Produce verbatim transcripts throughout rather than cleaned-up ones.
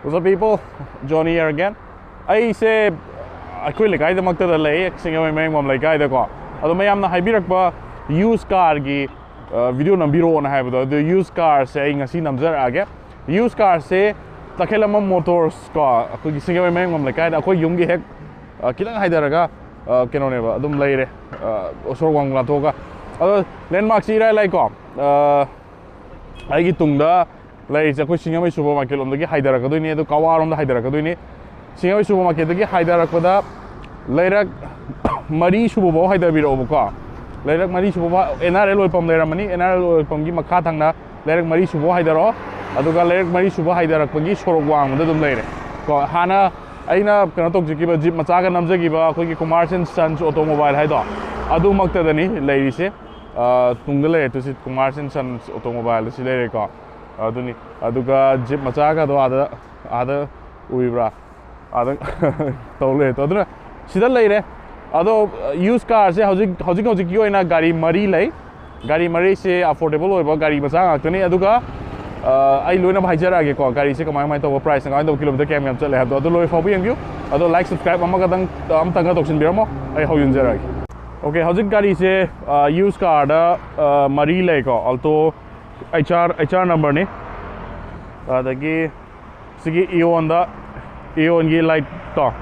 What's up, people? Johnny here again. ꯑꯩꯁꯦ ꯑꯩꯈꯣꯏ ꯂꯩꯀꯥꯏꯗꯃꯛꯇꯗ ꯂꯩ, ꯁꯤꯡꯖꯃꯩ ꯃꯌꯥꯡꯕꯝ ꯂꯩꯀꯥꯏꯗꯀꯣ꯫ ꯑꯗꯣ ꯃꯌꯥꯝꯅ ꯍꯥꯏꯕꯤꯔꯛꯄ ꯌꯨꯁ ꯀꯥꯔꯒꯤ ꯚꯤꯗꯤꯑꯣ ꯅꯝꯕꯤꯔꯛꯑꯣꯅ ꯍꯥꯏꯕꯗꯣ, ꯑꯗꯨ ꯌꯨꯁ ꯀꯥꯔꯁꯦ ꯑꯩ ꯉꯁꯤ ꯅꯝꯖꯔꯛꯑꯒꯦ꯫ ꯌꯨꯁ ꯀꯥꯔꯁꯦ ꯇꯈꯦꯂꯝꯕꯝ ꯃꯣꯇꯣꯔꯁ ꯀꯣ, ꯑꯩꯈꯣꯏꯒꯤ ꯁꯤꯡꯖꯃꯩ ꯃꯌꯥꯡꯕꯝ ꯂꯩꯀꯥꯏꯗ, ꯑꯩꯈꯣꯏ ꯌꯨꯝꯒꯤ ꯍꯦꯛ ꯑ, ꯈꯤꯇꯪ ꯍꯥꯏꯊꯔꯒ, ꯑ, ꯀꯩꯅꯣꯅꯦꯕ, ꯑꯗꯨꯝ ꯂꯩꯔꯦ, ꯑ, ꯁꯣꯔꯣꯛ ꯋꯥꯡꯃ ꯂꯥꯟꯊꯣꯛꯑꯒ꯫ ꯑꯗꯣ ꯂꯦꯟꯃꯥꯔꯛꯁꯤ ꯏꯔꯥꯏ ꯂꯥꯏꯀꯣ꯫ ꯑ, ꯑꯩꯒꯤ ꯇꯨꯡꯗ ꯂꯩꯔꯤꯁꯦ ꯑꯩꯈꯣꯏ ꯁꯤꯡꯖꯃꯩ ꯁꯨꯄꯔ ꯃꯥꯔꯀꯦꯠ ꯂꯣꯝꯗꯒꯤ ꯍꯥꯏꯊꯔꯛꯀꯗꯣꯏꯅꯤ, ꯑꯗꯨ ꯀꯋꯥꯔꯣꯝꯗ ꯍꯥꯏꯊꯔꯛꯀꯗꯣꯏꯅꯤ꯫ ꯁꯤꯡꯖꯃꯩ ꯁꯨꯄꯔ ꯃꯥꯔꯀꯦꯠꯇꯒꯤ ꯍꯥꯏꯊꯔꯛꯄꯗ ꯂꯩꯔꯛ ꯃꯔꯤ ꯁꯨꯕꯐꯥꯎ ꯍꯥꯏꯊꯕꯤꯔꯛꯑꯣꯕꯀꯣ꯫ ꯂꯩꯔꯛ ꯃꯔꯤ ꯁꯨꯕꯐꯥꯎ N R L oil pump ꯂꯩꯔꯝꯃꯅꯤ, ꯑꯦꯟ ꯑꯥꯔ ꯑꯦꯜ ꯑꯣꯏꯜ ꯄꯝꯒꯤ ꯃꯈꯥ ꯊꯪꯅ ꯂꯩꯔꯛ ꯃꯔꯤ ꯁꯨꯕꯐꯥꯎ ꯍꯥꯏꯊꯔꯛꯑꯣ꯫ ꯑꯗꯨꯒ ꯂꯩꯔꯛ ꯃꯔꯤ ꯁꯨꯕ ꯍꯥꯏꯊꯔꯛꯄꯒꯤ ꯁꯣꯔꯣꯛ ꯋꯥꯡꯃꯗ ꯑꯗꯨꯝ ꯂꯩꯔꯦ ꯀꯣ꯫ ꯍꯥꯟꯅ ꯑꯩꯅ ꯀꯩꯅꯣ ꯇꯧꯖꯈꯤꯕ, ꯖꯤꯞ ꯃꯆꯥꯒ ꯅꯝꯖꯈꯤꯕ ꯑꯩꯈꯣꯏꯒꯤ ꯀꯨꯃꯥꯔꯁ ꯑꯦꯟ ꯁꯟꯁ ꯑꯣꯇꯣꯃꯣꯕꯥꯏꯜ ꯍꯥꯏꯗꯣ, ꯑꯗꯨꯃꯛꯇꯗꯅꯤ ꯂꯩꯔꯤꯁꯦ꯫ ꯑ, ꯇꯨꯡꯗ ꯂꯩꯔꯦ ꯇꯨ ꯁꯤ ꯀꯨꯃꯥꯔꯁ ꯑꯦꯟ ꯁꯟꯁ ꯑꯣꯇꯣꯃꯣꯕꯥꯏꯜꯗ ꯁꯤ ꯂꯩꯔꯦꯀꯣ꯫ ꯑꯗꯨꯅꯤ꯫ ꯑꯗꯨꯒ ꯖꯤꯞ ꯃꯆꯥꯒꯗꯣ ꯑꯥꯗ, ꯑꯥꯗ ꯎꯏꯕ꯭ꯔꯥ? ꯑꯥꯗ ꯇꯧ ꯂꯩꯔꯦ ꯇꯣ꯫ ꯑꯗꯨꯅ ꯁꯤꯗ ꯂꯩꯔꯦ꯫ ꯑꯗꯣ ꯌꯨꯁ ꯀꯥꯔꯁꯦ ꯍꯧꯖꯤꯛ, ꯍꯧꯖꯤꯛ ꯍꯧꯖꯤꯛꯀꯤ ꯑꯣꯏꯅ ꯒꯥꯔꯤ ꯃꯔꯤ ꯂꯩ꯫ ꯒꯥꯔꯤ ꯃꯔꯤꯁꯦ ꯑꯐꯣꯔꯗꯦꯕꯜ ꯑꯣꯏꯕ ꯒꯥꯔꯤ ꯃꯆꯥ ꯉꯥꯛꯇꯅꯤ꯫ ꯑꯗꯨꯒ, ꯑ, ꯑꯩ ꯂꯣꯏꯅꯃꯛ ꯍꯥꯏꯖꯔꯛꯑꯒꯦꯀꯣ, ꯒꯥꯔꯤꯁꯦ ꯀꯃꯥꯏ ꯀꯃꯥꯏꯅ ꯇꯧꯕ, ꯄ꯭ꯔꯥꯏꯁꯅ ꯀꯃꯥꯏꯅ ꯇꯧꯕ, ꯀꯤꯂꯣꯃꯤꯇꯔ ꯀꯌꯥꯝ ꯌꯥꯝ ꯆꯠꯂꯦ ꯍꯥꯏꯕꯗꯣ꯫ ꯑꯗꯣ ꯂꯣꯏ ꯐꯥꯎꯕ ꯌꯦꯡꯕꯤꯌꯨ꯫ ꯑꯗꯣ ꯂꯥꯏꯛ, ꯁꯕꯁꯀ꯭ꯔꯥꯏꯕ ꯑꯃꯒꯗꯪ, ꯑꯃꯇꯪꯒ ꯇꯧꯁꯤꯟꯕꯤꯔꯝꯃꯣ, ꯑꯩ ꯍꯧꯖꯤꯟꯖꯔꯛꯑꯒꯦ꯫ ꯑꯣꯀꯦ, ꯍꯧꯖꯤꯛ ꯒꯥꯔꯤꯁꯦ, ꯑ, ꯌꯨꯁ ꯀꯥꯔꯗ, ꯑ, ꯃꯔꯤ ꯂꯩꯀꯣ꯫ Alto H R, H R ꯅꯝꯕꯔꯅꯤ꯫ ꯑꯗꯒꯤ ꯁꯤꯒꯤ ꯏꯌꯣꯟꯗ, ꯏꯌꯣꯟꯒꯤ ꯂꯥꯏꯠꯇꯣ,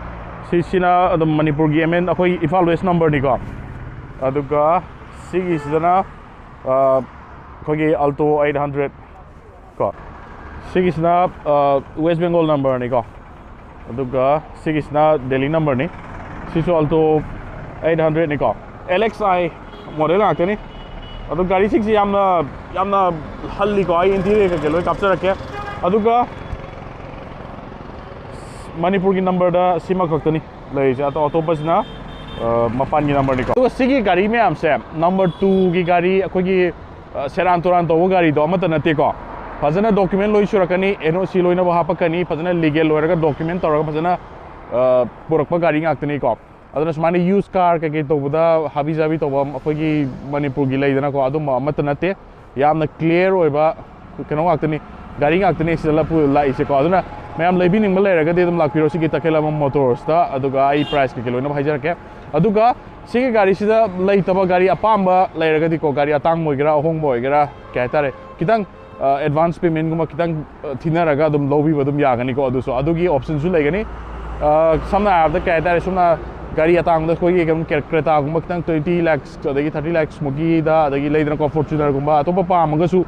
ꯁꯤꯁꯤꯅ ꯑꯗꯨꯝ ꯃꯅꯤꯄꯨꯔꯒꯤ ꯑꯦꯝ ꯑꯦꯟ, ꯑꯩꯈꯣꯏ ꯏꯝꯐꯥꯜ ꯋꯦꯁ ꯅꯝꯕꯔꯅꯤꯀꯣ꯫ ꯑꯗꯨꯒ ꯁꯤꯒꯤꯁꯤꯗꯅ, ꯑ, ꯑꯩꯈꯣꯏꯒꯤ ꯑꯜꯇꯣ ꯑꯩꯠ ꯍꯟꯗ꯭ꯔꯦꯠ ꯀꯣ꯫ ꯁꯤꯒꯤꯁꯤꯅ, ꯑ, ꯋꯦꯁ ꯕꯦꯡꯒꯣꯜ ꯅꯝꯕꯔꯅꯤꯀꯣ꯫ ꯑꯗꯨꯒ ꯁꯤꯒꯤꯁꯤꯅ ꯗꯦꯜꯂꯤ ꯅꯝꯕꯔꯅꯤ꯫ ꯁꯤꯁꯨ ꯑꯜꯇꯣ ꯑꯩꯠ ꯍꯟꯗ꯭ꯔꯦꯠꯅꯤꯀꯣ꯫ ꯑꯦꯜ ꯑꯦꯛꯁ ꯑꯥꯏ ꯃꯣꯗꯦꯜ ꯉꯥꯛꯇꯅꯤ꯫ ꯑꯗꯣ ꯒꯥꯔꯤꯁꯤꯡꯁꯤ ꯌꯥꯝꯅ, ꯌꯥꯝꯅ ꯍꯜꯂꯤꯀꯣ꯫ ꯑꯩ ꯏꯟꯇꯤꯔꯤꯌꯔ ꯀꯩꯀꯩ ꯂꯣꯏ ꯀꯥꯞꯆꯔꯛꯀꯦ꯫ ꯑꯗꯨꯒ ꯃꯅꯤꯄꯨꯔꯒꯤ ꯅꯝꯕꯔꯗ ꯁꯤꯃ ꯈꯛꯇꯅꯤ ꯂꯩꯔꯤꯁꯦ꯫ ꯑꯇꯣꯞ-, ꯑꯇꯣꯞꯄꯁꯤꯅ, ꯑ, ꯃꯄꯥꯟꯒꯤ ꯅꯝꯕꯔꯅꯤꯀꯣ꯫ ꯑꯗꯨꯒ ꯁꯤꯒꯤ ꯒꯥꯔꯤ ꯃꯌꯥꯝꯁꯦ, ꯅꯝꯕꯔ ꯇꯨꯒꯤ ꯒꯥꯔꯤ, ꯑꯩꯈꯣꯏꯒꯤ, ꯑ, ꯁꯦꯔꯥꯟ ꯇꯨꯔꯥꯟ ꯇꯧꯕ ꯒꯥꯔꯤꯗꯣ ꯑꯃꯠꯇ ꯅꯠꯇꯦꯀꯣ꯫ ꯐꯖꯅ ꯗꯣꯀꯨꯃꯦꯟ ꯂꯣꯏ ꯁꯨꯔꯛꯀꯅꯤ, ꯑꯦꯟ ꯑꯣ ꯁꯤ ꯂꯣꯏꯅꯃꯛ ꯍꯥꯞꯄꯛꯀꯅꯤ, ꯐꯖꯅ ꯂꯤꯒꯦꯜ ꯑꯣꯏꯔꯒ ꯗꯣꯀꯨꯃꯦꯟ ꯇꯧꯔꯒ ꯐꯖꯅ, ꯑ, ꯄꯨꯔꯛꯄ ꯒꯥꯔꯤ ꯉꯥꯛꯇꯅꯤꯀꯣ꯫ ꯑꯗꯨꯅ ꯁꯨꯃꯥꯏꯅ ꯌꯨꯁ ꯀꯥꯔ ꯀꯩꯀꯩ ꯇꯧꯕꯗ ꯍꯥꯕꯤ ꯖꯥꯕꯤ ꯇꯧꯕ ꯑꯩꯈꯣꯏꯒꯤ ꯃꯅꯤꯄꯨꯔꯒꯤ ꯂꯩꯗꯅꯀꯣ, ꯑꯗꯨꯝꯕ ꯑꯃꯠꯇ ꯅꯠꯇꯦ꯫ ꯌꯥꯝꯅ ꯀ꯭ꯂꯤꯌꯥꯔ ꯑꯣꯏꯕ ꯀꯩꯅꯣ ꯉꯥꯛꯇꯅꯤ, ꯒꯥꯔꯤ ꯉꯥꯛꯇꯅꯤ ꯁꯤꯗ ꯂꯞꯄꯨ-, ꯂꯥꯛꯏꯁꯦꯀꯣ꯫ ꯑꯗꯨꯅ ꯃꯌꯥꯝ ꯂꯩꯕꯤꯅꯤꯡꯕ ꯂꯩꯔꯒꯗꯤ ꯑꯗꯨꯝ ꯂꯥꯛꯄꯤꯔꯣ ꯁꯤꯒꯤ ꯇꯈꯦꯂꯝꯕꯝ ꯃꯣꯇꯣꯔꯁꯇ, ꯑꯗꯨꯒ ꯑꯩ ꯄ꯭ꯔꯥꯏꯁ ꯀꯩꯀꯩ ꯂꯣꯏꯅꯃꯛ ꯍꯥꯏꯖꯔꯛꯀꯦ꯫ ꯑꯗꯨꯒ ꯁꯤꯒꯤ ꯒꯥꯔꯤꯁꯤꯗ ꯂꯩꯇꯕ ꯒꯥꯔꯤ ꯑꯄꯥꯝꯕ ꯂꯩꯔꯒꯗꯤꯀꯣ, ꯒꯥꯔꯤ ꯑꯇꯥꯡꯕ ꯑꯣꯏꯒꯦꯔꯥ, ꯑꯍꯣꯡꯕ ꯑꯣꯏꯒꯦꯔꯥ, ꯀꯩ ꯍꯥꯏꯇꯥꯔꯦ, ꯈꯤꯇꯪ ꯑꯦꯗꯚꯥꯟꯁ ꯄꯦꯃꯦꯟꯒꯨꯝꯕ ꯈꯤꯇꯪ ꯑ, ꯊꯤꯅꯔꯒ ꯑꯗꯨꯝ ꯂꯧꯕꯤꯕ ꯑꯗꯨꯝ ꯌꯥꯒꯅꯤꯀꯣ꯫ ꯑꯗꯨꯁꯨ ꯑꯗꯨꯒꯤ ꯑꯣꯞꯁꯟꯁꯨ ꯂꯩꯒꯅꯤ꯫ ꯑ, ꯁꯝꯅ ꯍꯥꯏꯔꯕꯗ ꯀꯩ ꯍꯥꯏꯇꯥꯔꯦ, ꯁꯣꯝꯅ ꯒꯥꯔꯤ ꯑꯇꯥꯡꯕꯗ ꯑꯩꯈꯣꯏꯒꯤ ꯀꯩꯅꯣ ꯀ꯭ꯔꯦ-, ꯀ꯭ꯔꯦꯇꯥꯒꯨꯝꯕ ꯈꯤꯇꯪ twenty lakhs ꯑꯗꯒꯤ thirty lakhs ꯃꯨꯛꯀꯤꯗ, ꯑꯗꯒꯤ ꯂꯩꯗꯅꯀꯣ, ꯐꯣꯔꯆꯨꯅꯔꯒꯨꯝꯕ ꯑꯇꯣꯞꯄ ꯄꯥꯝꯃꯒꯁꯨ,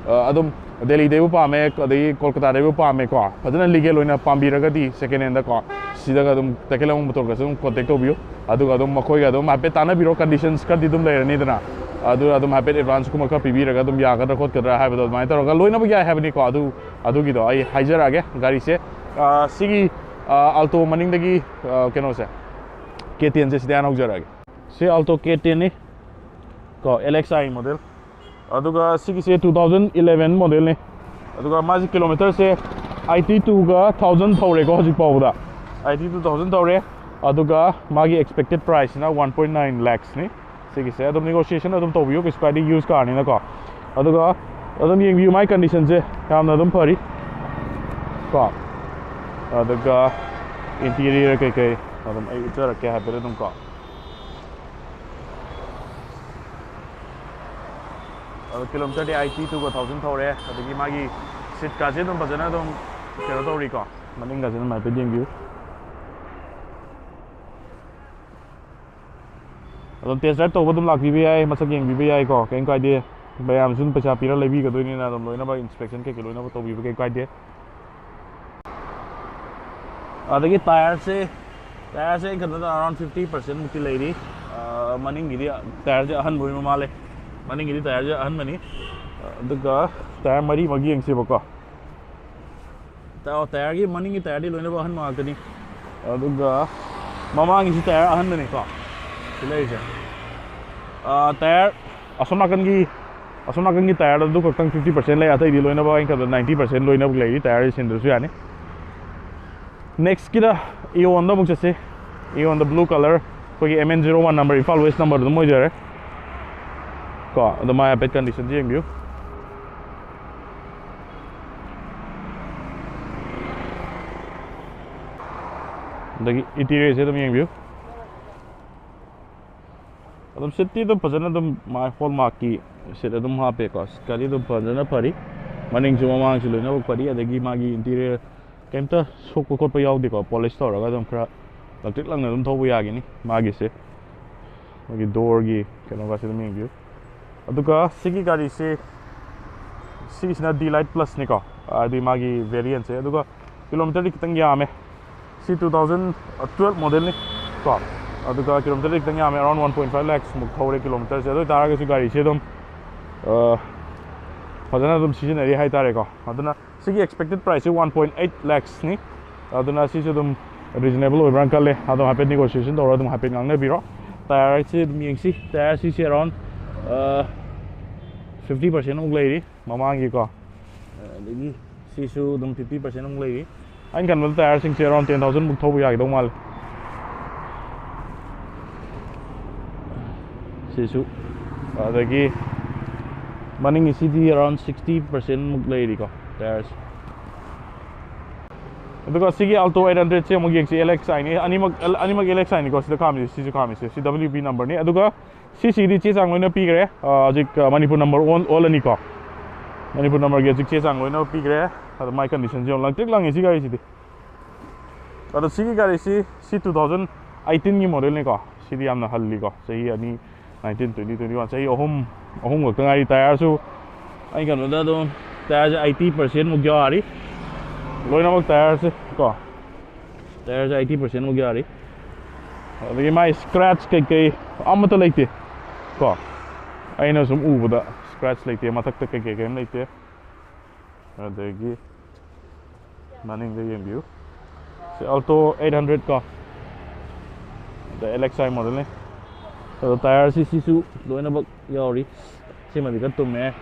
ꯑ, ꯑꯗꯨꯝ ꯗꯦꯜꯂꯤꯗꯩꯕꯨ ꯄꯥꯝꯃꯦ, ꯑꯗꯒꯤ ꯀꯣꯜꯀꯇꯥꯗꯩꯕꯨ ꯄꯥꯝꯃꯦꯀꯣ, ꯐꯖꯅ ꯂꯤꯒꯦꯜ ꯑꯣꯏꯅ ꯄꯥꯝꯕꯤꯔꯒꯗꯤ ꯁꯦꯀꯦꯟ ꯍꯦꯟꯗꯀꯣ, ꯁꯤꯗꯒ ꯑꯗꯨꯝ ꯇꯈꯦꯂꯝꯕꯝ ꯃꯣꯇꯣꯔꯒꯁꯨ ꯑꯗꯨꯝ ꯀꯣꯟꯇꯦꯛ ꯇꯧꯕꯤꯌꯨ꯫ ꯑꯗꯨꯒ ꯑꯗꯨꯝ ꯃꯈꯣꯏꯒ ꯑꯗꯨꯝ ꯍꯥꯏꯐꯦꯠ ꯇꯥꯟꯅꯕꯤꯔꯣ, ꯀꯟꯗꯤꯁꯟꯁ ꯈꯔꯗꯤ ꯑꯗꯨꯝ ꯂꯩꯔꯅꯤꯗꯅ, ꯑꯗꯨ ꯑꯗꯨꯝ ꯍꯥꯏꯐꯦꯠ ꯑꯦꯗꯚꯥꯟꯁꯀꯨꯝꯕ ꯈꯔ ꯄꯤꯕꯤꯔꯒ ꯑꯗꯨꯝ ꯌꯥꯒꯗ꯭ꯔꯥ ꯈꯣꯠꯀꯗ꯭ꯔꯥ ꯍꯥꯏꯕꯗꯣ ꯑꯗꯨꯃꯥꯏꯅ ꯇꯧꯔꯒ ꯂꯣꯏꯅꯃꯛ ꯌꯥꯏ ꯍꯥꯏꯕꯅꯤꯀꯣ꯫ ꯑꯗꯨ, ꯑꯗꯨꯒꯤꯗꯣ ꯑꯩ ꯍꯥꯏꯖꯔꯛꯑꯒꯦ꯫ ꯒꯥꯔꯤꯁꯦ, ꯑ, ꯁꯤꯒꯤ, ꯑ, ꯑꯜꯇꯣ ꯃꯅꯤꯡꯗꯒꯤ, ꯑ, ꯀꯩꯅꯣꯁꯦ, ꯀꯦ ꯇꯦꯟꯁꯦ ꯁꯤꯗ ꯍꯥꯟꯅ ꯍꯧꯖꯔꯛꯑꯒꯦ꯫ ꯁꯤ ꯑꯜꯇꯣ ꯀꯦ ꯇꯦꯟꯅꯤ ꯀꯣ, ꯑꯦꯜ ꯑꯦꯛꯁ ꯑꯥꯏ ꯃꯣꯗꯦꯜ꯫ ꯑꯗꯨꯒ ꯁꯤꯒꯤꯁꯦ two thousand eleven ꯃꯣꯗꯦꯜꯅꯤ꯫ ꯑꯗꯨꯒ ꯃꯥꯁꯤ ꯀꯤꯂꯣꯃꯤꯇꯔꯁꯦ eighty two ꯒ thousand ꯊꯧꯔꯦꯀꯣ ꯍꯧꯖꯤꯛ ꯐꯥꯎꯕꯗ꯫ Eighty two thousand ꯊꯧꯔꯦ꯫ ꯑꯗꯨꯒ ꯃꯥꯒꯤ expected priceꯁꯤꯅ one point nine lakhsꯅꯤ꯫ ꯁꯤꯒꯤꯁꯦ ꯑꯗꯨꯝ negotiation ꯑꯗꯨꯝ ꯇꯧꯕꯤꯌꯨ, ꯀꯩꯁꯨ ꯀꯥꯏꯗꯦ, used carꯅꯤꯅꯀꯣ꯫ ꯑꯗꯨꯒ ꯑꯗꯨꯝ ꯌꯦꯡꯕꯤꯌꯨ, ꯃꯥꯏ conditionꯁꯦ ꯌꯥꯝꯅ ꯑꯗꯨꯝ ꯐꯔꯤ ꯀꯣ꯫ ꯑꯗꯨꯒ interior ꯀꯩꯀꯩ ꯑꯗꯨꯝ ꯑꯩ ꯎꯠꯆꯔꯛꯀꯦ ꯍꯥꯏꯐꯦꯠ ꯑꯗꯨꯝ ꯀꯣ꯫ ꯑꯗꯣ ꯀꯤꯂꯣꯃꯤꯇꯔꯗꯤ eighty two ꯒ thousand ꯊꯧꯔꯦ꯫ ꯑꯗꯒꯤ ꯃꯥꯒꯤ ꯁꯤꯠꯀꯥꯁꯦ ꯑꯗꯨꯝ ꯐꯖꯅ ꯑꯗꯨꯝ ꯀꯩꯅꯣ ꯇꯧꯔꯤꯀꯣ, ꯃꯅꯤꯡꯒꯥꯁꯦ ꯑꯗꯨꯝ ꯍꯥꯏꯐꯦꯠ ꯌꯦꯡꯕꯤꯌꯨ꯫ ꯑꯗꯨꯝ test drive ꯇꯧꯕ ꯑꯗꯨꯝ ꯂꯥꯛꯄꯤꯕ ꯌꯥꯏ, ꯃꯁꯛ ꯌꯦꯡꯕꯤꯕ ꯌꯥꯏꯀꯣ, ꯀꯩꯝ ꯀꯥꯏꯗꯦ꯫ ꯃꯌꯥꯝꯁꯨ ꯑꯗꯨꯝ ꯄꯩꯁꯥ ꯄꯤꯔ ꯂꯩꯕꯤꯒꯗꯣꯏꯅꯤꯅ ꯑꯗꯨꯝ ꯂꯣꯏꯅꯃꯛ inspection ꯀꯩꯀꯩ ꯂꯣꯏꯅꯃꯛ ꯇꯧꯕꯤꯕ ꯀꯩꯝ ꯀꯥꯏꯗꯦ꯫ ꯑꯗꯒꯤ tyreꯁꯦ, tyreꯁꯦ ꯑꯩꯅ ꯈꯟꯕꯗ around fifty percent ꯃꯨꯛꯇꯤ ꯂꯩꯔꯤ꯫ ꯑ, ꯃꯅꯤꯡꯒꯤꯗꯤ tyreꯁꯦ ꯑꯍꯟꯕ ꯑꯣꯏꯕ ꯃꯥꯜꯂꯦ꯫ ꯃꯅꯤꯡꯒꯤꯗꯤ tyreꯁꯦ ꯑꯍꯟꯕꯅꯤ꯫ ꯑꯗꯨꯒ tyre ꯃꯔꯤꯃꯛ ꯌꯦꯡꯁꯦꯕꯀꯣ꯫ ꯇꯥ-, tyreꯒꯤ ꯃꯅꯤꯡꯒꯤ tyreꯗꯤ ꯂꯣꯏꯅꯃꯛ ꯑꯍꯟꯕ ꯉꯥꯛꯇꯅꯤ꯫ ꯑꯗꯨꯒ ꯃꯃꯥꯡꯒꯤꯁꯨ tyre ꯑꯍꯟꯕꯅꯤꯀꯣ ꯁꯤ ꯂꯩꯔꯤꯁꯦ꯫ ꯑ, tyre ꯑꯁꯣꯝ ꯅꯥꯀꯟꯒꯤ, ꯑꯁꯣꯝ ꯅꯥꯀꯟꯒꯤ tyreꯗ ꯑꯗꯨ ꯈꯛꯇꯪ fifty percent ꯂꯩ, ꯑꯇꯩꯗꯤ ꯂꯣꯏꯅꯃꯛ ꯑꯩꯅ ꯈꯟꯕꯗ ninety percent ꯂꯣꯏꯅꯃꯛ ꯂꯩꯔꯤ, tyre ꯁꯤꯟꯗ꯭ꯔꯁꯨ ꯌꯥꯅꯤ꯫ Nextꯀꯤꯗ Eonꯗ ꯑꯃꯨꯛ ꯆꯠꯁꯤ꯫ Eonꯗ blue colour, ꯑꯩꯈꯣꯏꯒꯤ M N zero one number, Imphal West number ꯑꯗꯨꯝ ꯑꯣꯏꯖꯔꯦ ꯀꯣ꯫ ꯑꯗꯣ ꯃꯥꯏ ꯍꯥꯏꯐꯦꯠ conditionꯁꯦ ꯌꯦꯡꯕꯤꯌꯨ꯫ ꯑꯗꯒꯤ ꯏꯟꯇꯤꯔꯤꯌꯔꯁꯦ ꯑꯗꯨꯝ ꯌꯦꯡꯕꯤꯌꯨ꯫ ꯑꯗꯨꯝ ꯁꯤꯠꯇꯤ ꯑꯗꯨꯝ ꯐꯖꯅ ꯑꯗꯨꯝ ꯃꯥꯏ ꯍꯣꯜꯃꯥꯔꯛꯀꯤ ꯁꯤꯠ ꯑꯗꯨꯝ ꯍꯥꯞꯄꯦꯀꯣ꯫ ꯒꯥꯔꯤ ꯑꯗꯨꯝ ꯐꯖꯅ ꯐꯔꯤ, ꯃꯅꯤꯡꯁꯨ ꯃꯃꯥꯡꯁꯨ ꯂꯣꯏꯅꯃꯛ ꯐꯔꯤ꯫ ꯑꯗꯒꯤ ꯃꯥꯒꯤ ꯏꯟꯇꯤꯔꯤꯌꯔ ꯀꯩꯝꯇ ꯁꯣꯛꯄ ꯈꯣꯠꯄ ꯌꯥꯎꯗꯦꯀꯣ꯫ ꯄꯣꯂꯤꯁ ꯇꯧꯔꯒ ꯑꯗꯨꯝ ꯈꯔ ꯂꯪꯇ꯭ꯔꯤꯛ ꯂꯪꯅ ꯑꯗꯨꯝ ꯊꯧꯕ ꯌꯥꯒꯅꯤ ꯃꯥꯒꯤꯁꯦ꯫ ꯃꯥꯒꯤ ꯗꯣꯔꯒꯤ ꯀꯩꯅꯣꯒꯁꯦ ꯑꯗꯨꯝ ꯌꯦꯡꯕꯤꯌꯨ꯫ ꯑꯗꯨꯒ ꯁꯤꯒꯤ ꯒꯥꯔꯤꯁꯤ, ꯁꯤꯒꯤꯁꯤꯅ ꯗꯤ ꯂꯥꯏꯠ ꯄ꯭ꯂꯁꯅꯤꯀꯣ, ꯍꯥꯏꯗꯤ ꯃꯥꯒꯤ ꯚꯦꯔꯤꯌꯟꯁꯦ꯫ ꯑꯗꯨꯒ ꯀꯤꯂꯣꯃꯤꯇꯔꯗꯤ ꯈꯤꯇꯪ ꯌꯥꯝꯃꯦ꯫ ꯁꯤ two thousand twelve modelꯅꯤ ꯀꯣ꯫ ꯑꯗꯨꯒ ꯀꯤꯂꯣꯃꯤꯇꯔꯗꯤ ꯈꯤꯇꯪ ꯌꯥꯝꯃꯦ, around one point five lakhs ꯃꯨꯛ ꯊꯧꯔꯦ ꯀꯤꯂꯣꯃꯤꯇꯔꯁꯦ꯫ ꯑꯗꯨ ꯑꯣꯏꯇꯥꯔꯒꯁꯨ ꯒꯥꯔꯤꯁꯦ ꯑꯗꯨꯝ, ꯑ, ꯐꯖꯅ ꯑꯗꯨꯝ ꯁꯤꯖꯤꯟꯅꯔꯤ ꯍꯥꯏꯇꯥꯔꯦꯀꯣ꯫ ꯑꯗꯨꯅ ꯁꯤꯒꯤ expected priceꯁꯦ one point eight lakhsꯅꯤ꯫ ꯑꯗꯨꯅ ꯁꯤꯁꯨ ꯑꯗꯨꯝ reasonable ꯑꯣꯏꯕ꯭ꯔꯥꯅ ꯈꯜꯂꯦ꯫ ꯑꯗꯨꯝ ꯍꯥꯏꯐꯦꯠ negotiation ꯇꯧꯔꯒ ꯑꯗꯨꯝ ꯍꯥꯏꯐꯦꯠ ꯉꯥꯡꯅꯕꯤꯔꯣ꯫ Tyreꯁꯦ ꯑꯗꯨꯝ ꯌꯦꯡꯁꯤ꯫ Tyreꯁꯤꯁꯦ around, ꯑ, fifty percent ꯃꯨꯛ ꯂꯩꯔꯤ ꯃꯃꯥꯡꯒꯤꯀꯣ꯫ ꯑꯗꯒꯤ ꯁꯤꯁꯨ ꯑꯗꯨꯝ fifty percent ꯑꯃꯨꯛ ꯂꯩꯔꯤ꯫ ꯑꯩꯅ ꯈꯟꯕꯗ tyreꯁꯤꯡꯁꯦ around ten thousand ꯃꯨꯛ ꯊꯧꯕ ꯌꯥꯒꯗꯧ ꯃꯥꯜꯂꯦ꯫ ꯁꯤꯁꯨ, ꯑꯗꯒꯤ ꯃꯅꯤꯡꯒꯤ ꯁꯤꯗꯤ around sixty percent ꯃꯨꯛ ꯂꯩꯔꯤꯀꯣ tyreꯁꯦ꯫ ꯑꯗꯨꯒ ꯁꯤꯒꯤ Alto eight hundredꯁꯦ ꯑꯃꯨꯛ ꯌꯦꯡꯁꯤ꯫ LXIꯅꯤ, ꯑꯅꯤꯃꯛ, ꯑꯅꯤꯃꯛ LXIꯅꯤꯀꯣ꯫ ꯁꯤꯗ ꯈꯥꯝꯃꯤꯁꯦ, ꯁꯤꯁꯨ ꯈꯥꯝꯃꯤꯁꯦ, ꯁꯤ WB numberꯅꯤ꯫ ꯑꯗꯨꯒ ꯁꯤꯁꯤꯒꯤꯗꯤ ꯆꯦ ꯆꯥꯡ ꯂꯣꯏꯅ ꯄꯤꯈ꯭ꯔꯦ꯫ ꯑ, ꯍꯧꯖꯤꯛ, ꯑ, ꯃꯅꯤꯄꯨꯔ number ꯑꯣꯜ-, ꯑꯣꯜꯂꯅꯤꯀꯣ꯫ ꯃꯅꯤꯄꯨꯔ numberꯒꯤ ꯍꯧꯖꯤꯛ ꯆꯦ ꯆꯥꯡ ꯂꯣꯏꯅ ꯄꯤꯈ꯭ꯔꯦ꯫ ꯑꯗꯣ ꯃꯥꯏ conditionꯁꯦ ꯌꯥꯝ ꯂꯪꯇ꯭ꯔꯤꯛ ꯂꯪꯉꯤ ꯁꯤ ꯒꯥꯔꯤꯁꯤꯗꯤ꯫ ꯑꯗꯣ ꯁꯤꯒꯤ ꯒꯥꯔꯤꯁꯤ, ꯁꯤ two thousand eighteenꯒꯤ modelꯅꯤꯀꯣ꯫ ꯁꯤꯗꯤ ꯌꯥꯝꯅ ꯍꯜꯂꯤꯀꯣ꯫ ꯆꯍꯤ ꯑꯅꯤ, nineteen, twenty, twenty-one, ꯆꯍꯤ ꯑꯍꯨꯝ, ꯑꯍꯨꯝ ꯈꯛꯇ ꯉꯥꯏꯔꯤ꯫ Tyreꯁꯨ ꯑꯩ ꯀꯩꯅꯣꯗ ꯑꯗꯨꯝ tyreꯁꯦ eighty percent ꯃꯨꯛ ꯌꯥꯔꯤ꯫ ꯂꯣꯏꯅꯃꯛ tyreꯁꯦ ꯀꯣ꯫ Tyreꯁꯦ eighty percent ꯃꯨꯛ ꯌꯥꯔꯤ꯫ ꯑꯗꯒꯤ ꯃꯥꯏ scratch ꯀꯩꯀꯩ ꯑꯃꯠꯇ ꯂꯩꯇꯦ ꯀꯣ꯫ ꯑꯩꯅ ꯁꯨꯝ ꯎꯕꯗ scratch ꯂꯩꯇꯦ, ꯃꯊꯛꯇ ꯀꯩꯀꯩ ꯀꯩꯝ ꯂꯩꯇꯦ꯫ ꯑꯗꯒꯤ ꯃꯅꯤꯡꯗ ꯌꯦꯡꯕꯤꯌꯨ꯫ ꯁꯤ Alto eight hundred ꯀꯣ꯫ ꯑꯗ LXI modelꯅꯤ꯫ ꯑꯗꯣ tyreꯁꯤ ꯁꯤꯁꯨ ꯂꯣꯏꯅꯃꯛ ꯌꯥꯎꯔꯤ꯫ ꯁꯤꯃꯗꯤ ꯈꯔ ꯇꯨꯝꯃꯦ꯫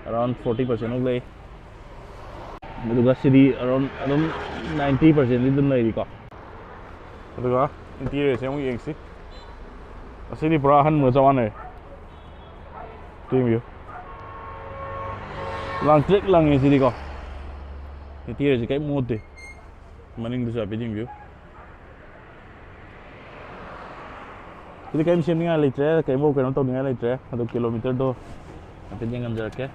Around forty percent ꯃꯨꯛ ꯂꯩ꯫ ꯑꯗꯨꯒ ꯁꯤꯗꯤ around ꯑꯗꯨꯝ ninety percentꯗꯤ ꯑꯗꯨꯝ ꯂꯩꯔꯤꯀꯣ꯫ ꯑꯗꯨꯒ interiorꯁꯦ ꯑꯃꯨꯛ ꯌꯦꯡꯁꯤ꯫ ꯑꯁꯤꯗꯤ ꯄꯨꯔꯥ ꯑꯍꯟꯕꯒ ꯆꯞ ꯃꯥꯟꯅꯔꯦ꯫ ꯌꯦꯡꯕꯤꯌꯨ꯫ ꯂꯪꯇ꯭ꯔꯤꯛ ꯂꯪꯉꯦ ꯁꯤꯗꯤꯀꯣ꯫ Interiorꯁꯦ ꯀꯔꯤꯝ ꯃꯣꯠꯇꯦ꯫ ꯃꯅꯤꯡꯗꯁꯨ ꯍꯥꯏꯐꯦꯠ ꯌꯦꯡꯕꯤꯌꯨ꯫ ꯁꯤꯗꯤ ꯀꯔꯤꯝ ꯁꯦꯝꯅꯤꯡꯉꯥꯏ ꯂꯩꯇ꯭ꯔꯦ, ꯀꯔꯤꯝꯐꯥꯎ ꯀꯩꯅꯣ ꯇꯧꯅꯤꯡꯉꯥꯏ ꯂꯩꯇ꯭ꯔꯦ꯫ ꯑꯗꯣ ꯀꯤꯂꯣꯃꯤꯇꯔꯗꯣ ꯍꯥꯏꯐꯦꯠ ꯌꯦꯡ ꯉꯝꯖꯔꯛꯀꯦ꯫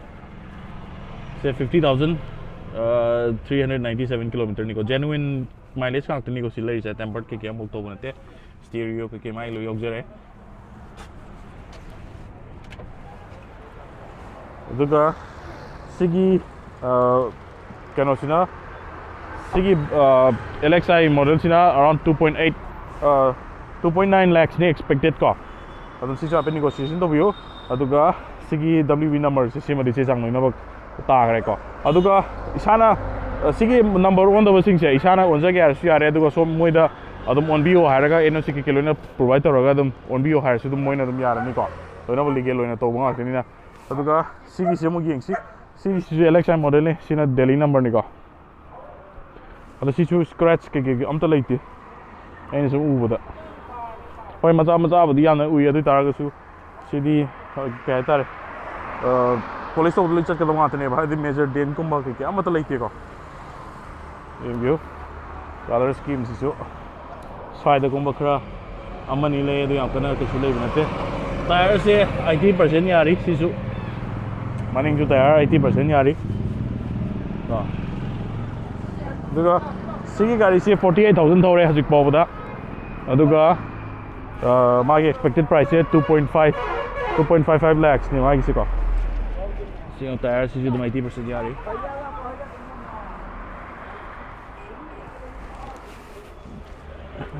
ꯁꯦ fifty thousand three hundred ninety seven kilometerꯅꯤꯀꯣ꯫ Genuine mileage ꯉꯥꯛꯇꯅꯤꯀꯣ ꯁꯤ ꯂꯩꯔꯤꯁꯦ, tempered ꯀꯩꯀꯩ ꯑꯃꯐꯥꯎ ꯇꯧꯕ ꯅꯠꯇꯦ꯫ Stereo ꯀꯩꯀꯩ ꯃꯥꯏ ꯂꯣꯏ ꯌꯥꯎꯖꯔꯦ꯫ ꯑꯗꯨꯒ ꯁꯤꯒꯤ ꯀꯩꯅꯣꯁꯤꯅ, ꯁꯤꯒꯤ LXi modelꯁꯤꯅ around two point eight two point nine lakhsꯅꯤ expected ꯀꯣ꯫ ꯑꯗꯨꯝ ꯁꯤꯁꯨ ꯍꯥꯏꯐꯦꯠ negotiation ꯇꯧꯕꯤꯌꯨ꯫ ꯑꯗꯨꯒ ꯁꯤꯒꯤ WV numberꯁꯦ, ꯁꯤꯃꯗꯤ ꯆꯦ ꯆꯥꯡ ꯂꯣꯏꯅꯃꯛ ꯇꯥꯈ꯭ꯔꯦꯀꯣ꯫ ꯑꯗꯨꯒ ꯏꯁꯥꯅ ꯁꯤꯒꯤ number ꯑꯣꯟꯗꯕꯁꯤꯡꯁꯦ ꯏꯁꯥꯅ ꯑꯣꯟꯖꯒꯦ ꯍꯥꯏꯔꯁꯨ ꯌꯥꯔꯦ꯫ ꯑꯗꯨꯒ ꯁꯣꯝ ꯃꯣꯏꯗ ꯑꯗꯨꯝ ꯑꯣꯟꯕꯤꯌꯨ ꯍꯥꯏꯔꯒ NOC ꯀꯩꯀꯩ ꯂꯣꯏꯅ provide ꯇꯧꯔꯒ ꯑꯗꯨꯝ ꯑꯣꯟꯕꯤꯌꯨ ꯍꯥꯏꯔꯁꯨ ꯑꯗꯨꯝ ꯃꯣꯏꯅ ꯑꯗꯨꯝ ꯌꯥꯔꯅꯤꯀꯣ꯫ ꯂꯣꯏꯅꯃꯛ legal ꯑꯣꯏꯅ ꯇꯧꯕ ꯉꯥꯛꯇꯅꯤꯅ꯫ ꯑꯗꯨꯒ ꯁꯤꯒꯤꯁꯤ ꯑꯃꯨꯛ ꯌꯦꯡꯁꯤ꯫ ꯁꯤꯒꯤꯁꯤꯁꯨ LXi modelꯅꯤ꯫ ꯁꯤꯅ Delhi numberꯅꯤꯀꯣ꯫ ꯑꯗꯣ ꯁꯤꯁꯨ scratch ꯀꯩꯀꯩ ꯑꯝꯇ ꯂꯩꯇꯦ ꯑꯩꯅ ꯁꯨꯝ ꯎꯕꯗ꯫ ꯍꯣꯏ, ꯃꯆꯥ ꯃꯆꯥꯕꯨꯗꯤ ꯌꯥꯝꯅ ꯎꯏ, ꯑꯗꯨ ꯑꯣꯏ ꯇꯥꯔꯒꯁꯨ ꯁꯤꯗꯤ ꯀꯩ ꯍꯥꯏꯇꯥꯔꯦ, polish ꯇꯧꯕꯗ ꯂꯣꯏ ꯆꯠꯀꯗꯕ ꯉꯥꯛꯇꯅꯦꯕ꯫ ꯍꯥꯏꯗꯤ major dentꯀꯨꯝꯕ ꯀꯩꯀꯩ ꯑꯃꯠꯇ ꯂꯩꯇꯦꯀꯣ꯫ ꯌꯦꯡꯕꯤꯌꯨ꯫ Colour schemeꯁꯤꯁꯨ ꯁ꯭ꯋꯥꯏꯗꯒꯨꯝꯕ ꯈꯔ ꯑꯃꯅꯤ ꯂꯩ, ꯑꯗꯨ ꯌꯥꯝ ꯀꯟꯅ ꯀꯩꯁꯨ ꯂꯩꯕ ꯅꯠꯇꯦ꯫ Tyreꯁꯦ eighty percent ꯌꯥꯔꯤ꯫ ꯁꯤꯁꯨ ꯃꯅꯤꯡꯁꯨ tyre eighty percent ꯌꯥꯔꯤ꯫ ꯀꯣ꯫ ꯑꯗꯨꯒ ꯁꯤꯒꯤ ꯒꯥꯔꯤꯁꯦ forty eight thousand ꯊꯧꯔꯦ ꯍꯧꯖꯤꯛ ꯐꯥꯎꯕꯗ꯫ ꯑꯗꯨꯒ ꯃꯥꯒꯤ expected priceꯁꯦ two point five two point five five lakhsꯅꯤ ꯃꯥꯒꯤꯁꯤꯀꯣ꯫ ꯁꯤ tyreꯁꯤꯁꯨ ꯑꯗꯨꯝ eighty percent ꯌꯥꯔꯤ꯫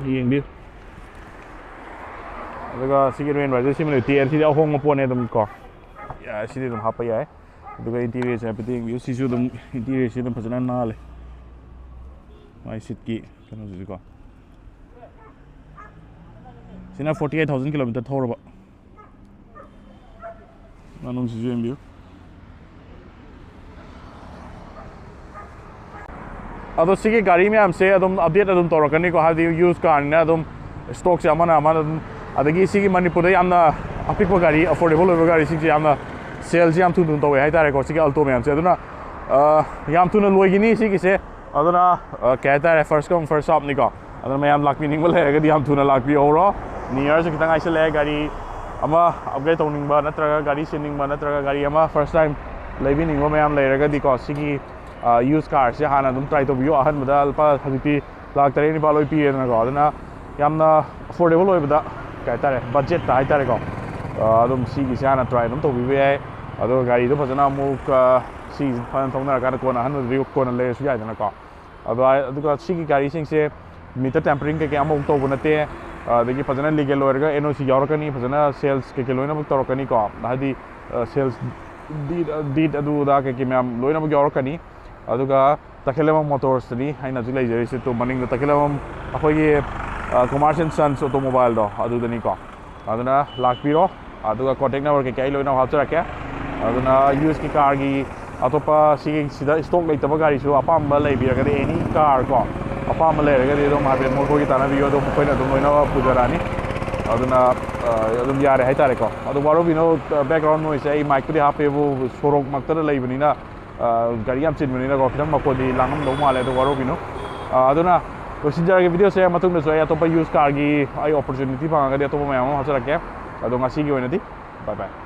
ꯌꯦꯡꯕꯤꯌꯨ꯫ ꯑꯗꯨꯒ ꯁꯤꯒꯤ rain visor ꯁꯤꯃ ꯂꯩꯇꯦ꯫ ꯁꯤꯗꯤ ꯑꯍꯣꯡꯕ ꯄꯣꯠꯅꯦ ꯑꯗꯨꯝ ꯀꯣ꯫ ꯌꯥꯏ, ꯁꯤꯗꯤ ꯑꯗꯨꯝ ꯍꯥꯞꯄ ꯌꯥꯏ꯫ ꯑꯗꯨꯒ interiorꯁꯦ ꯍꯥꯏꯐꯦꯠ ꯌꯦꯡꯕꯤꯌꯨ꯫ ꯁꯤꯁꯨ ꯑꯗꯨꯝ interiorꯁꯤ ꯑꯗꯨꯝ ꯐꯖꯅ ꯅꯥꯜꯂꯦ꯫ ꯃꯥꯏ seatꯀꯤ ꯀꯩꯅꯣꯁꯤꯁꯨꯀꯣ꯫ ꯁꯤꯅ forty eight thousand kilometer ꯊꯧꯔꯕ꯫ ꯃꯅꯨꯡꯁꯤꯁꯨ ꯌꯦꯡꯕꯤꯌꯨ꯫ ꯑꯗꯣ ꯁꯤꯒꯤ ꯒꯥꯔꯤ ꯃꯌꯥꯝꯁꯦ ꯑꯗꯨꯝ update ꯑꯗꯨꯝ ꯇꯧꯔꯛꯀꯅꯤꯀꯣ, ꯍꯥꯏꯕꯗꯤ used carꯅꯤꯅ ꯑꯗꯨꯝ stockꯁꯦ ꯑꯃꯅ ꯑꯃꯅ ꯑꯗꯨꯝ, ꯑꯗꯒꯤ ꯁꯤꯒꯤ ꯃꯅꯤꯄꯨꯔꯗ ꯌꯥꯝꯅ ꯑꯄꯤꯛꯄ ꯒꯥꯔꯤ, affordable ꯑꯣꯏꯕ ꯒꯥꯔꯤꯁꯤꯡꯁꯦ ꯌꯥꯝꯅ saleꯁꯦ ꯌꯥꯝ ꯊꯨꯅ ꯊꯨꯅ ꯇꯧꯋꯦ ꯍꯥꯏꯇꯥꯔꯦꯀꯣ, ꯁꯤꯒꯤ Alto ꯃꯌꯥꯝꯁꯦ꯫ ꯑꯗꯨꯅ, ꯑ, ꯌꯥꯝ ꯊꯨꯅ ꯂꯣꯏꯒꯅꯤ ꯁꯤꯒꯤꯁꯦ꯫ ꯑꯗꯨꯅ, ꯑ, ꯀꯩ ꯍꯥꯏꯇꯥꯔꯦ, first come first serveꯅꯤꯀꯣ꯫ ꯑꯗꯨꯅ ꯃꯌꯥꯝ ꯂꯥꯛꯄꯤꯅꯤꯡꯕ ꯂꯩꯔꯒꯗꯤ ꯌꯥꯝ ꯊꯨꯅ ꯂꯥꯛꯄꯤꯍꯧꯔꯣ꯫ New Yearꯁꯨ ꯈꯤꯇꯪ ꯉꯥꯏꯁꯜꯂꯛꯑꯦ꯫ ꯒꯥꯔꯤ ꯑꯃ upgrade ꯇꯧꯅꯤꯡꯕ ꯅꯠꯇ꯭ꯔꯒ ꯒꯥꯔꯤ ꯁꯤꯟꯅꯤꯡꯕ ꯅꯠꯇ꯭ꯔꯒ ꯒꯥꯔꯤ ꯑꯃ first time ꯂꯩꯕꯤꯅꯤꯡꯕ ꯃꯌꯥꯝ ꯂꯩꯔꯒꯗꯤꯀꯣ, ꯁꯤꯒꯤ used carꯁꯦ ꯍꯥꯟꯅ ꯑꯗꯨꯝ try ꯇꯧꯕꯤꯌꯨ꯫ ꯑꯍꯥꯟꯕꯗ ꯂꯨꯄꯥ ꯍꯧꯖꯤꯛꯇꯤ ꯂꯥꯛ ꯇꯔꯦꯠ ꯅꯤꯄꯥꯜ ꯂꯣꯏ ꯄꯤꯔꯦꯗꯅꯀꯣ꯫ ꯑꯗꯨꯅ ꯌꯥꯝꯅ affordable ꯑꯣꯏꯕꯗ ꯀꯩ ꯍꯥꯏꯇꯥꯔꯦ, budgetꯇ ꯍꯥꯏꯇꯥꯔꯦꯀꯣ꯫ ꯑꯗꯨꯝ ꯁꯤꯒꯤꯁꯦ ꯍꯥꯟꯅ try ꯑꯗꯨꯝ ꯇꯧꯕꯤꯕ ꯌꯥꯏ꯫ ꯑꯗꯨꯒ ꯒꯥꯔꯤꯗꯣ ꯐꯖꯅ ꯑꯃꯨꯛ ꯁꯤ ꯐꯖꯅ ꯊꯧꯅꯔꯀꯥꯟꯗ ꯀꯣꯟꯅ ꯑꯍꯟꯕꯗꯨꯗꯤ ꯀꯣꯟꯅ ꯂꯩꯔꯁꯨ ꯌꯥꯏꯗꯅꯀꯣ꯫ ꯑꯗꯣ ꯑꯗꯨꯒ ꯁꯤꯒꯤ ꯒꯥꯔꯤꯁꯤꯡꯁꯦ meter tampering ꯀꯩꯀꯩ ꯑꯃꯐꯥꯎ ꯇꯧꯕ ꯅꯠꯇꯦ꯫ ꯑꯗꯒꯤ ꯐꯖꯅ legal ꯑꯣꯏꯔꯒ N O C ꯌꯥꯎꯔꯛꯀꯅꯤ, ꯐꯖꯅ sales ꯀꯩꯀꯩ ꯂꯣꯏꯅꯃꯛ ꯇꯧꯔꯛꯀꯅꯤꯀꯣ꯫ ꯍꯥꯏꯗꯤ sales deed, deed ꯑꯗꯨ ꯑꯗꯥ ꯀꯩꯀꯩ ꯃꯌꯥꯝ ꯂꯣꯏꯅꯃꯛ ꯌꯥꯎꯔꯛꯀꯅꯤ꯫ ꯑꯗꯨꯒ ꯇꯈꯦꯂꯝ Motorsꯇꯅꯤ ꯑꯩꯅ ꯍꯧꯖꯤꯛ ꯂꯩꯖꯔꯤꯁꯦ꯫ ꯇꯨ ꯃꯅꯤꯡꯗ ꯇꯈꯦꯂꯝ ꯑꯩꯈꯣꯏꯒꯤ Kumar and Sons automobileꯗꯣ ꯑꯗꯨꯗꯅꯤꯀꯣ꯫ ꯑꯗꯨꯅ ꯂꯥꯛꯄꯤꯔꯣ꯫ ꯑꯗꯨꯒ contact number ꯀꯩꯀꯩ ꯑꯩ ꯂꯣꯏꯅ ꯍꯥꯞꯆꯔꯛꯀꯦ꯫ ꯑꯗꯨꯅ used carꯒꯤ ꯑꯇꯣꯞꯄ ꯁꯤꯒꯤ ꯁꯤꯗ stock ꯂꯩꯇꯕ ꯒꯥꯔꯤꯁꯨ ꯑꯄꯥꯝꯕ ꯂꯩꯕꯤꯔꯒꯗꯤ, any car ꯀꯣ, ꯑꯄꯥꯝꯕ ꯂꯩꯔꯒꯗꯤ ꯑꯗꯨꯝ ꯍꯥꯏꯐꯦꯠ ꯃꯈꯣꯏꯒꯤ ꯇꯥꯟꯅꯕꯤꯌꯨ꯫ ꯑꯗꯨꯝ ꯃꯈꯣꯏꯅ ꯑꯗꯨꯝ ꯂꯣꯏꯅ ꯄꯨꯖꯔꯛꯑꯅꯤ꯫ ꯑꯗꯨꯅ ꯑꯗꯨꯝ ꯌꯥꯔꯦ ꯍꯥꯏꯇꯥꯔꯦꯀꯣ꯫ ꯑꯗꯣ ꯋꯥꯔꯧꯕꯤꯅꯣ, background noiseꯁꯦ ꯑꯩ micꯄꯨꯗꯤ ꯍꯥꯞꯄꯦꯕꯨ, ꯁꯣꯔꯣꯛꯃꯛꯇꯗ ꯂꯩꯕꯅꯤꯅ ꯒꯥꯔꯤ ꯌꯥꯝ ꯆꯤꯟꯕꯅꯤꯅꯀꯣ, ꯈꯤꯇꯪ ꯃꯈꯣꯟꯗꯤ ꯂꯥꯡꯉꯝꯗꯧ ꯃꯥꯜꯂꯦ꯫ ꯑꯗꯣ ꯋꯥꯔꯧꯕꯤꯅꯨ꯫ ꯑꯗꯨꯅ ꯂꯣꯏꯁꯤꯟꯖꯔꯒꯦ videoꯁꯦ꯫ ꯃꯇꯨꯡꯗꯁꯨ ꯑꯩ ꯑꯇꯣꯞꯄ used carꯒꯤ ꯑꯩ opportunity ꯐꯪꯉꯒꯗꯤ ꯑꯇꯣꯞꯄ ꯃꯌꯥꯝ ꯑꯃ ꯍꯥꯞꯆꯔꯛꯀꯦ꯫ ꯑꯗꯣ ꯉꯁꯤꯒꯤ ꯑꯣꯏꯅꯗꯤ bye bye꯫